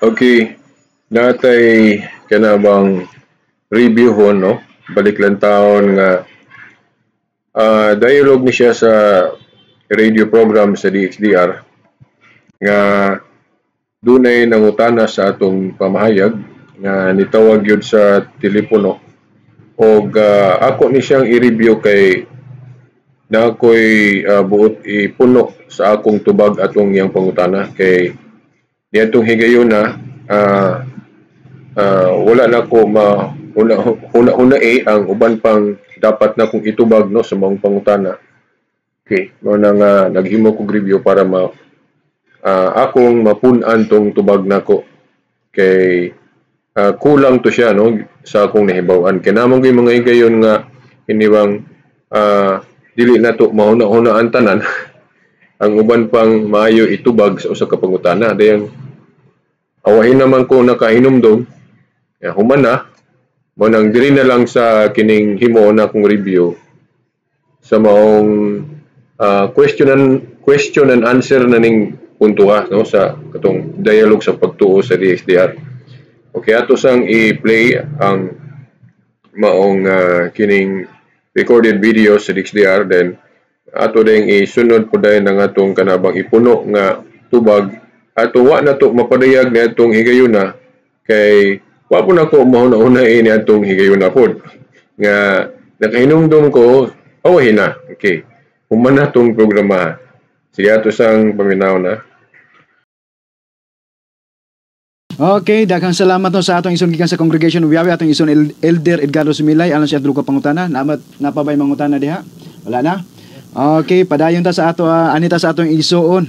Okay, natay kanabang review ho, no? Balik lang taon nga dialogue ni siya sa radio program sa DXDR nga dunay nangutana sa atong pamahayag nga nitawag yun sa telepono og ako ni siyang i-review kay na ako'y buot ipuno sa akong tubag atong iyang pangutana kay niadtong higayuna wala na ko ma huna huna huna eh, ang uban pang dapat na kong itubag, no, sa maong pangutana. Okay, mao na nga naghimo kog review para ma akong mapun-an tong tubag nako kay kulang to siya, no, sa akong nahibaw-an kay namang gyud mga higayon nga iniwang dili nato mahuna-hunaan tanan ang uban pang maayo itubag sa usa ka pangutana. Dayon awahin naman ko nakahinumdom ya, human na mo nang diri na lang sa kining himo na akong review sa maong question and answer na ning puntuha, no, sa katong dialogue sa pagtuo sa DXDR. Okay, ato sang i-play ang maong kining recorded video sa DXDR, then ato ding isunod po dayon ang atong kanabang ipuno nga tubag ato wa na to mapadayag ni atong higayuna kay wa po na ko mahuna-huna ni atong higayuna pod nga nakahinumdum ko awahin na. Okay, human na tong programa. Sige, ato sang paminaw na. Okay, daghang salamat, no, sa atong ison gikan sa congregation Wiawi, atong ison Elder Edgardo Sumilay alang sa atong pangutana. Namat napabay mangutana diha? Wala na. Okay, padayon ta sa ato anita sa atong isuon.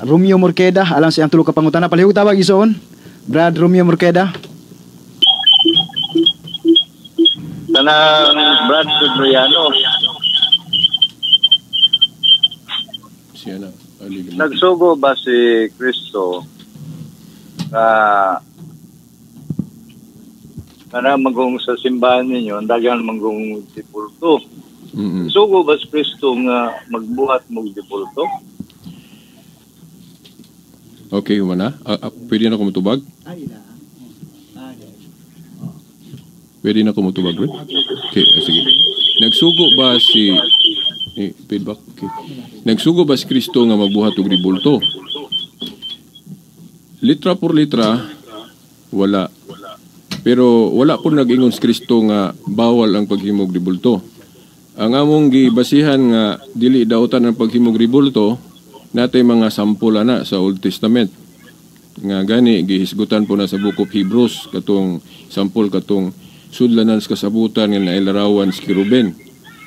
Romeo Morqueda alang sa iyang tulo ka pangutana. Palihog tawag, isuon. Brad Romeo Morqueda. Kanang Brad Adriano. Siya na. Nagsugo ba si Kristo kana magong sa simbahan ninyo, ang daghan manggong dibulto? Sugo ba si Kristo nga magbuhat mong dibulto? Okay, human na. Pwede na ko mutubag? Pwede na ko mutubag, bro? Okay, sige. Nagsugo ba si feedback? Okay. Nagsugo ba si Kristo nga magbuhat og ribulto? Litra por litra, wala. Pero wala po nag-ingon si Kristo nga bawal ang paghimog ribulto. Ang among gibasihan nga dili dautan ang paghimog ribulto, natay mga sampula na sa Old Testament. Nga gani gihisgutan po na sa Book of Hebrews katong sampol katong sudlanan sa kasabutan nga nailarawan si Kiruben.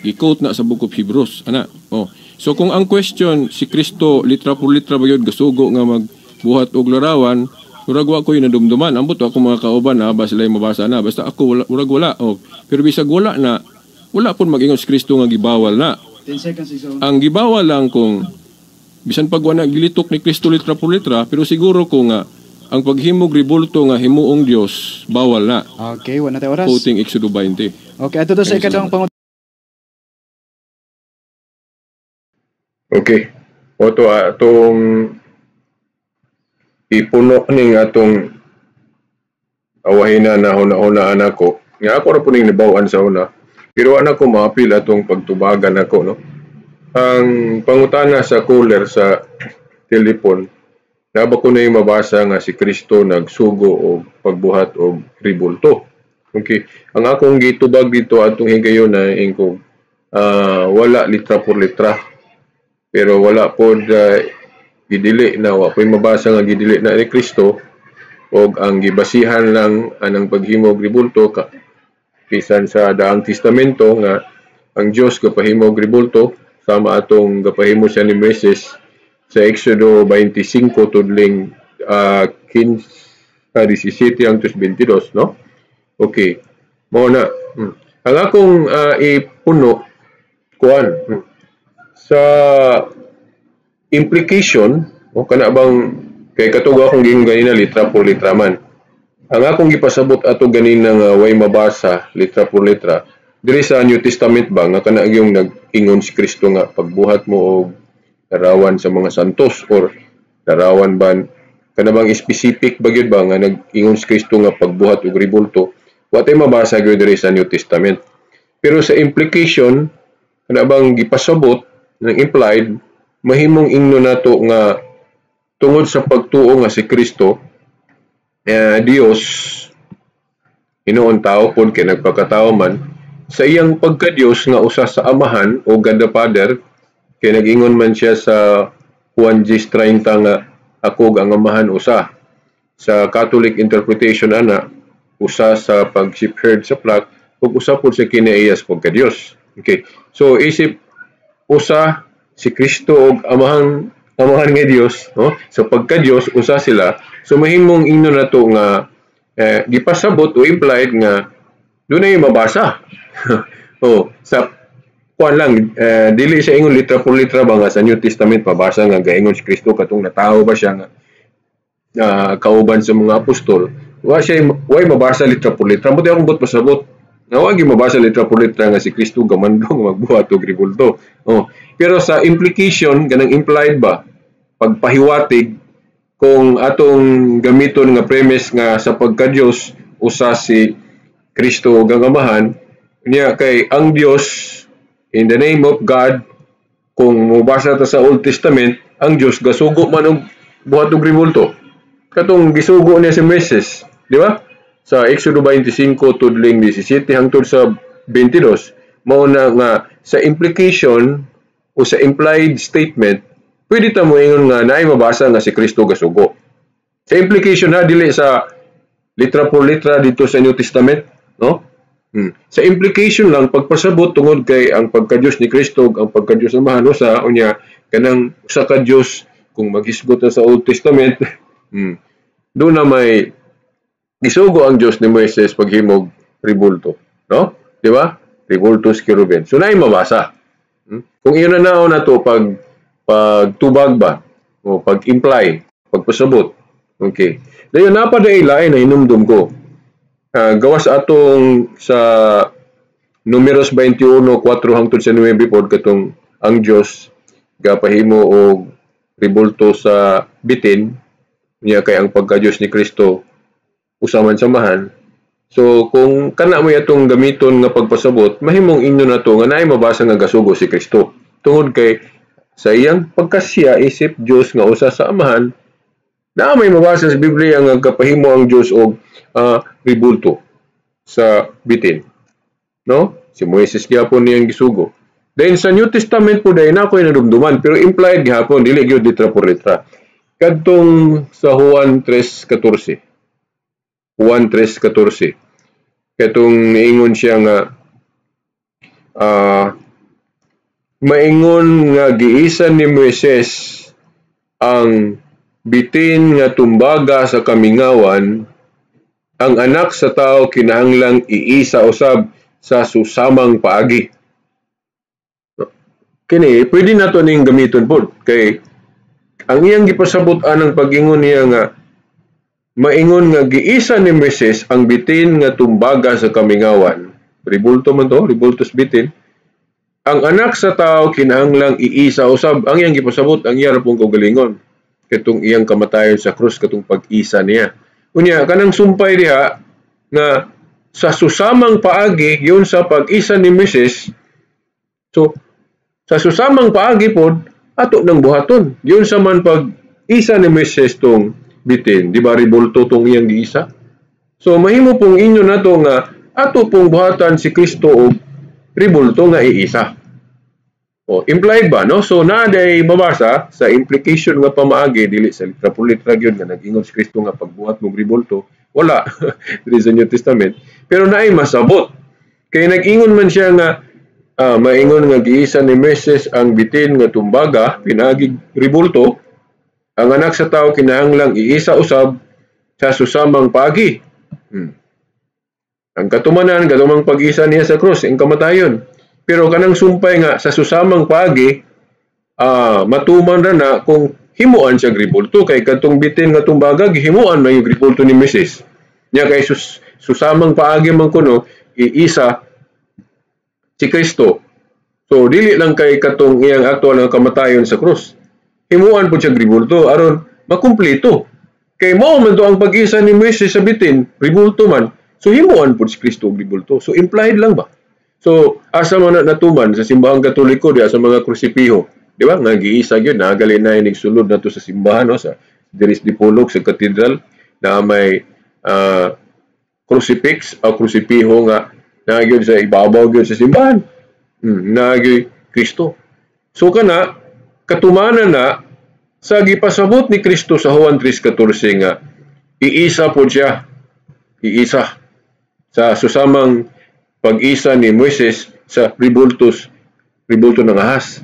Gi-quote na sa Book of Hebrews ana. Oh. So kung ang question si Kristo litra por litra ba gyud gasugo nga magbuhat og larawan, murag wa ko'y nadumduman. Ambot ako mga kauban na ba sila mabasa na. Basta ako wala, murag wala. Oh. Pero bisag wala na, wala pud mag-ingon si Kristo nga gibawal na. 10 seconds, isuon. Ang gibawal lang kung bisan pag wala gilitok ni Kristo litra por litra, pero siguro ko nga ang paghimog ribulto nga himuong Dios bawal na. Okay, wala na tayo oras. Quoting Exodo 20. Okay, ato to sa ikaduhang pangutana. Okay. Oto atong ipuno ning atong awahina na huna-hunaan ako. Nga ako ra po ning nabaw-an sa una. Pero ana ko maapil atong pagtubagan ako, no. Ang pangutana sa caller sa telepon, naba ko na yung mabasa nga si Kristo nagsugo o pagbuhat og ribulto. Okay. Ang akong gitubag dito atong higayon na ingko wala litra por litra. Pero wala pod gidili na, wa po'y mabasa nga gidili na ni Kristo og ang gibasihan lang anang paghimog ribulto ka bisan sa Daang Testamento nga ang Dios gapahimog ribulto sama atong gapahimo siya ni Moises sa Exodo 25 tudling 15, 17 hangtod 22, no? Okay. Mao na. Ang akong ipuno kuan sa implication o kana bang kay katuga akong giingon ganina litra por litra man. Ang akong gipasabot ato ganina nga way mabasa litra por litra diri sa New Testament ba nga kana gyung nag-ingon si Kristo nga pagbuhat mo og larawan sa mga santos or larawan ba Kanabang specific ba gyud ba nga nag-ingon si Kristo nga pagbuhat og rebulto, wa tay mabasa gyud diri sa New Testament. Pero sa implication, kanabang gipasabot ng implied, mahimong ingno nato nga tungod sa pagtuo nga si Kristo Dios, hinuon tao pod kay nagpakatao man, sa iyang pagka-Dios nga usa sa Amahan o God the Father, kay nag-ingon man siya sa Juan 10:30 nga ako ang Amahan usa. Sa Catholic interpretation ana, usa sa pag-shepherd sa flock ug usa pod sa kinaiyas pagka-Dios. Okay. So isip usa si Kristo og Amahan Amahan nga Dios, no? Sa pagka-Dios usa sila. So mahimong ingno nato nga gipasabot o implied nga dunay mabasa. Oh, sa kuan lang dili siya ingon litra por litra ba nga sa New Testament mabasa nga gaingon si Kristo katong natawo ba siya nga kauban sa mga apostol. Wa siya way mabasa litra por litra. Mo akong but pasabot nga wa gyud mabasa litra por litra nga si Kristo gamando nga magbuhat og rebulto. Oh, pero sa implication kanang implied ba pagpahiwatig kung atong gamiton nga premise nga sa pagka-Dios usa si Kristo ug ang Amahan niya, kay ang Dios in the name of God, kung mobasa ta sa Old Testament, ang Dios gasugo man og buhat og rebulto. Katong gisugo niya si Moises, di ba? Sa Exodo 25 tudling 17 hangtod sa 22, mao na nga sa implication o sa implied statement, pwede ta moingon nga naay mabasa nga si Kristo gasugo. Sa implication ha, dili sa litra por litra dito sa New Testament, no? Sa implication lang pagpasabot tungod kay ang pagka-Dios ni Kristo ug ang pagka-Dios ng Amahan usa, unya kanang usa ka Dios kung maghisgot ta sa Old Testament, doon na may gisugo ang Dios ni Moises paghimog rebulto, no? Di ba? Rebultos Kerubin. So naay mabasa. Kung iyon na naon na to pagtubag ba o pag-imply, pagpasabot. Okay. Dayon napaday lain na hinumdum ko. Gawas atong sa Numeros 21:4 hangtod sa 9 pod katong ang Dios gapahimo og rebulto sa bitin niya kay ang pagka-Dios ni Kristo usa man sa Amahan. So kung kana mo atong gamiton nga pagpasabot, mahimong inyo na to nga naay mabasa nga gasugo si Kristo tungod kay sa iyang pagkasiya isip Dios nga usa sa Amahan, na may mabasa sa Biblia nga kapahimo ang Dios og rebulto sa bitin, no? Si Moises gyapon niyang gisugo. Then sa New Testament po dahil na ako'y nadumduman, pero implied gihapon, dili gyud litra por litra. Kadtong sa Juan 3:14. Juan 3:14. Katong niingon siya nga maingon nga giisan ni Moises ang bitin nga tumbaga sa kamingawan, ang anak sa tao kinahanglang iisa usab sa susamang paagi. Kini pwede nato ning gamiton pod kay ang iyang gipasabot anang pag-ingon niya nga maingon nga giisa ni Moises ang bitin nga tumbaga sa kamingawan. Rebulto man to, rebultos bitin. Ang anak sa tao kinahanglang iisa usab. Ang iyang gipasabot ang iya ra pong kaugalingon katong iyang kamatayon sa krus, katong pag-isa niya. Unya kanang sumpay diha nga sa susamang paagi yun sa pag-isa ni Moises. So sa susamang paagi pod ato nang buhaton yun sa man pag-isa ni Moises tong bitin, di ba rebulto tong iyang giisa? So mahimo pong inyo nato nga ato pong buhatan si Kristo og rebulto nga iisa. O, implied ba, no? So naaday mabasa sa implication nga pamaagi, dili sa litra por litra gyud nga nag-ingon si Kristo nga pagbuhat mong rebulto, wala dili sa New Testament. Pero naay masabot. Kay nag-ingon man siya nga maingon nga giisa ni Moises ang bitin nga tumbaga pinaagi rebulto, ang anak sa tao kinahanglang iisa usab sa susamang paagi. Ang katumanan katumang pag-isa niya sa krus, ang kamatayon. Pero kanang sumpay nga sa susamang paagi, matuman ra na kung himuan siya rebulto kay kadtong bitin nga tumbaga gihimuan man yung rebulto ni Moises. Nya kay susamang paagi man kuno iisa si Kristo. So dili lang kay katong iyang aktual nga kamatayon sa krus. Himuan po siya rebulto aron makumpleto. Kay mao man to ang pag-isa ni Moises sa bitin, ribulto man. So himuan pud si Kristo og ribulto. So implied lang ba? So asa man na natuman sa simbahang Katoliko diha sa mga krusipiho, di ba? Nga giisa gyud nagali na inig sulod nato sa simbahan, no, sa diris Dipolog sa katedral na may crucifix o krusipiho nga naa gyud sa ibabaw gyud sa simbahan. Naa gyud Kristo. So kana katumanan na sa gipasabot ni Kristo sa Juan 3:14 nga iisa po siya, iisa sa susamang pag-isa ni Moises sa ribulto ng ahas.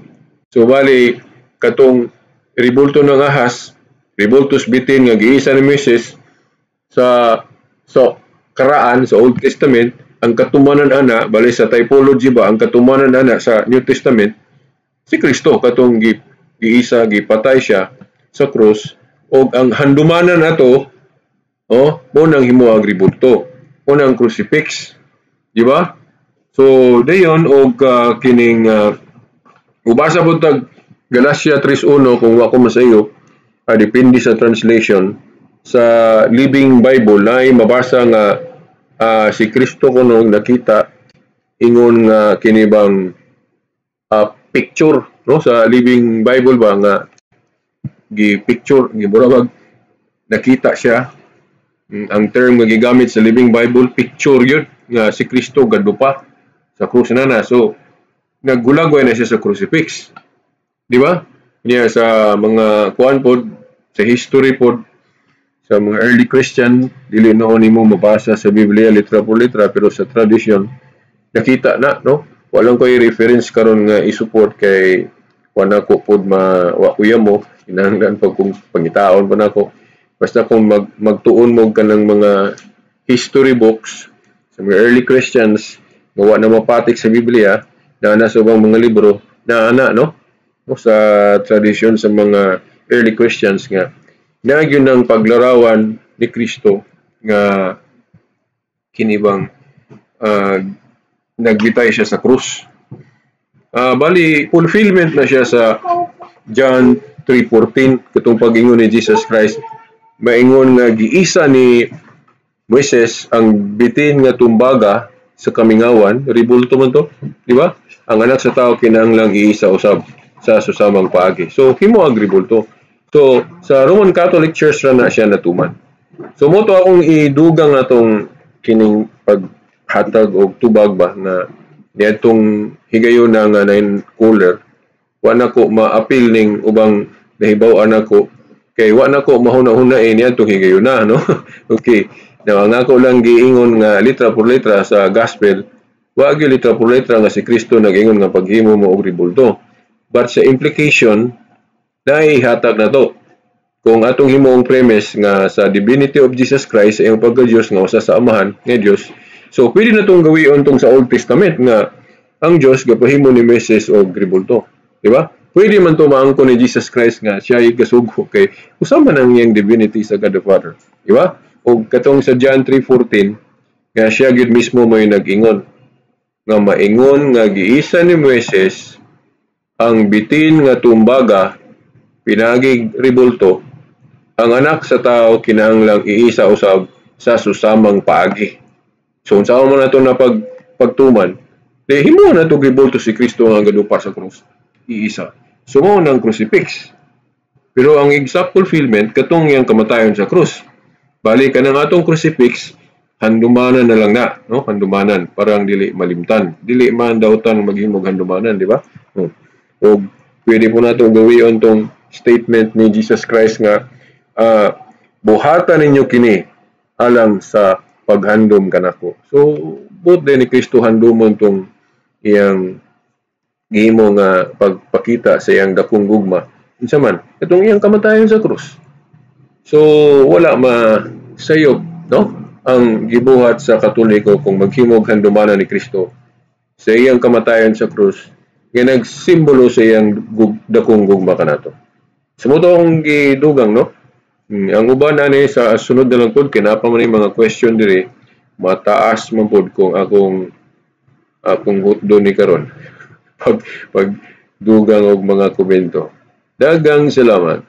So bali katong ribulto ng ahas, ribultos bitin nga giisa ni Moises sa karaan sa Old Testament, ang katumanan ana, bali sa typology ba, ang katumanan ana sa New Testament si Kristo katong giisa, gipatay siya sa krus, og ang handumanan nato, oh, mo nang himuag ribulto, mo nang crucifix, di ba? So dayon og kining ubasa po tag Galatia 3:1 kung wa ko masayo, depende sa translation sa Living Bible na ay mabasa nga si Kristo kuno nakita ingon nga kini bang picture, no, sa Living Bible ba nga gi picture gi murag nakita siya. Ang term nga gigamit sa Living Bible, picture yun nga si Kristo gadupa sa krus na. So naggulagway na siya sa crucifix, di ba? Niya sa mga kuan pod, sa history pod sa mga early Christian, dili noon nimo mabasa sa Biblia litra por litra, pero sa tradition nakita na, no? Walang ko'y reference karon nga i-support kay wala ko pod ma wa kuya mo kinahanglan pag kung pangitaon pa nako. Basta kung magtuon mo kanang mga history books sa mga early Christians nga wa na mapatik sa Biblia, na nasa ubang mga libro na ana, no, sa tradisyon sa mga early Christians nga na gyud ang paglarawan ni Kristo nga kinibang nagbitay siya sa krus. Bali fulfillment na siya sa John 3:14 katong pag-ingon ni Jesus Christ, maingon nga giisa ni Moises ang bitin nga tumbaga sa kamingawan, ribulto man to, di ba? Ang anak sa tao kinahanglang iisa usab sa susamang paagi. So himo ang ribulto. So sa Roman Catholic Church ra na siya natuman. So mo to akong idugang natong kining paghatag og tubag ba na niadtong higayon na nga nine cooler, wa na ko maapil ning ubang nahibaw-an nako kay wa na ko mahuna-huna niadtong higayon na, no? Okay. Now, ang ako lang giingon nga litra por litra sa gospel, wa gyud litra por litra nga si Kristo nag-ingon nga paghimo mo og ribulto. But sa implication, naihatag na to. Kung atong himuong premise nga sa divinity of Jesus Christ, sa iyang pagka-Diyos nga usa sa Amahan nga Diyos, so pwede na tong gawion tong sa Old Testament nga ang Diyos gapahimo ni Moises og ribulto. Di ba? Pwede man to maangko ni Jesus Christ nga siya ay gasugo kay usa man ang iyang divinity sa God the Father. Di ba? O katong sa John 3:14 nga siya gyud mismo may nag-ingon nga maingon nga giisa ni Moises ang bitin nga tumbaga pinagig ribulto, ang anak sa tao kinahanglang iisa usab sa susamang paagi. So unsa man nato na pagtuman, di himo na to ribulto si Kristo nga gadupa sa krus, iisa. So mao nang crucifix. Pero ang exact fulfillment katong iyang kamatayon sa krus. Bali kanang atong crucifix, handumanan na lang na, no? Handumanan parang dili malimtan. Dili man dautan maghimog handumanan, di ba? No. Og pwede po nato gawion tong statement ni Jesus Christ nga buhatan ninyo kini alang sa paghandom kanako. So buot din ni Kristo handumon tong iyang gihimo nga pagpakita sa iyang dakong gugma. Unsa man itong iyang kamatayon sa krus. So wala masayop, no, ang gibuhat sa Katoliko kung maghimog handumanan ni Kristo sa iyang kamatayon sa krus nga nagsimbolo sa iyang dakong gugma kanato. So mo to akong gidugang, no? Ang uban ani sa sunod na lang pod kay naa pa man mga question diri, mataas man pod kung akong hutdo ni karon pag dugang og mga komento. Dagang salamat.